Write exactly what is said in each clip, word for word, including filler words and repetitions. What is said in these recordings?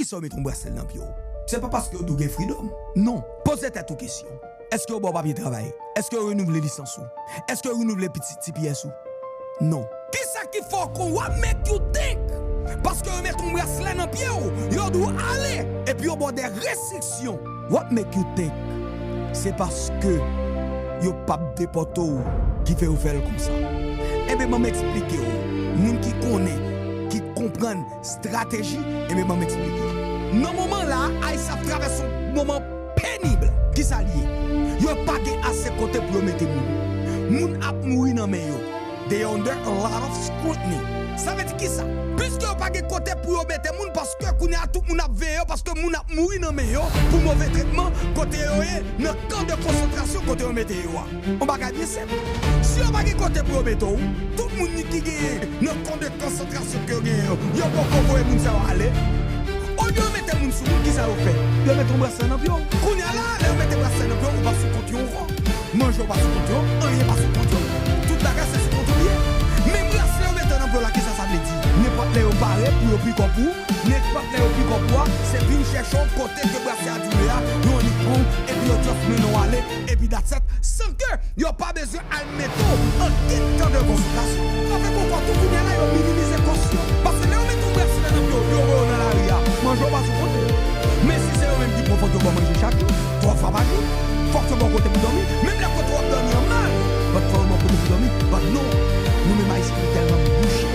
Poukisa yo met yon braslè nan pye w? Se pa paske yo di w gen freedom. Non. Poze tèt ou kesyon. Èske yo ba w papye travay? Èske yo renouvle lisans ou? Èske yo renouvle piti T P S ou? Non. Kisa ki fè w kon what make you think? Paske yo met yon braslè nan pye w, yo di w ale, epi yo ba w de restriksyon. What make you think? Se paske yo p ap depòte w ki fè yo fè l konsa. Ebyen, ban m eksplike w. Moun ki konnen, ki konprann, estrateji, ebyen, ban m eksplike w. Nan moman la, Ayisyen ap travèse yon moman penib. Kisa l ye? Yo pa gen ase kote pou yo mete moun. Moun ap mouri nan men yo. They under a lot of scrutiny. Sa vle di kisa? Piske yo pa gen kote pou yo mete moun, paske kounye a tout moun ap veye yo, paske moun ap mouri nan men yo pou move tretman, kote yo ye nan kan de konsantrasyon kote yo mete yo a. Yon bagay byen senp. Si yo pa gen kote pou yo mete w, tout moun ki genyen nan kan de konsantrasyon ke yo genyen yo, yo poko voye moun sa yo ale. Olye yo mete moun sou moun, kisa yo fè? Yo mete yon braslè nan pye w. Kounye a la, lè yo mete braslè nan pye w, ou pa sou kont yo ankò. Manje w pa sou kont yo, anyen pa sou kont yo. Tout bagay se sou kont ou li ye. Men braslè yo mete nan pye w la, kisa sa vle di? Nenpòt lè yo pare pou yo pikòp ou, nenpòt lè yo pikòp ou a, se vin chèche w kote ke braslè a di w ye a, yo annik pran w, epi yo just mennen w ale, epi that's it, san ke yo pa bezwen al mete w ankenn kan de konsantrasyon. Sa fè ke w kwè tou kounye a la yo minimize kòs yo. Paske lè yo mete yon braslè nan pye w, yo voye w nan lari a, manje w pa sou kont ou. Men si se yo menm ki pran, fòk yo ba w manje chak jou, twa fwa pa jou. Fòk yo ba w kote pou dòmi. Menm lè kote w ap dòmi an mal, but fò yo ba w kote pou dòmi. But non, nou menm Ayisyen, nou tèlman bouche.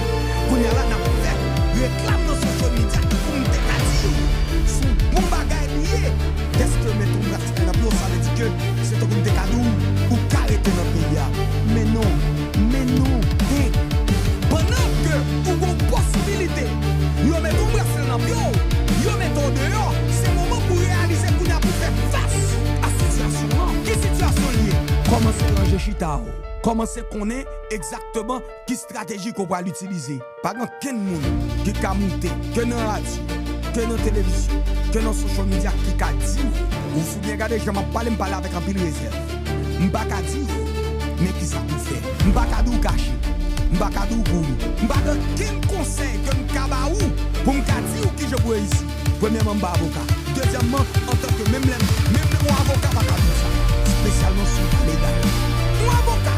Kounye a la, n ap fè reklam nan social media tankou m te ka di w se yon bon bagay li ye. Dèske yo mete yon braslè nan pye w, sa vle di ke se tankou m te ka di w, ou ka rete nan peyi a. Men non, men non, en. Pandan ke ou gon posibilite, yo mete yon braslè nan pye w, yo mete w deyò, se moman pou w reyalize kounye a pou w fè fas a sitiyasyon an. Ki sitiyasyon li ye? Kòmanse ranje chita w. Kòmanse konnen egzakteman ki estrateji ke w pral itilize. Pa gen okenn moun ki ka moute, ke nan radyo, ke nan televizyon, ke nan social media ki ka di w, ou byen gade jan m ap pale, m pale avèk anpil rezèv. M pa ka di w, men kisa pou w fè. M pa ka di w kache. M pa ka di w kouri. M pa gen okenn konsèy ke m ka ba ou pou m ka di w kijan pou w reyisi. Premyèman, m pa avoka. Dezyèmman, antanke menm lè, menm yon avoka pa ka di w sa. Espesyalman si w pa legal. Yon avoka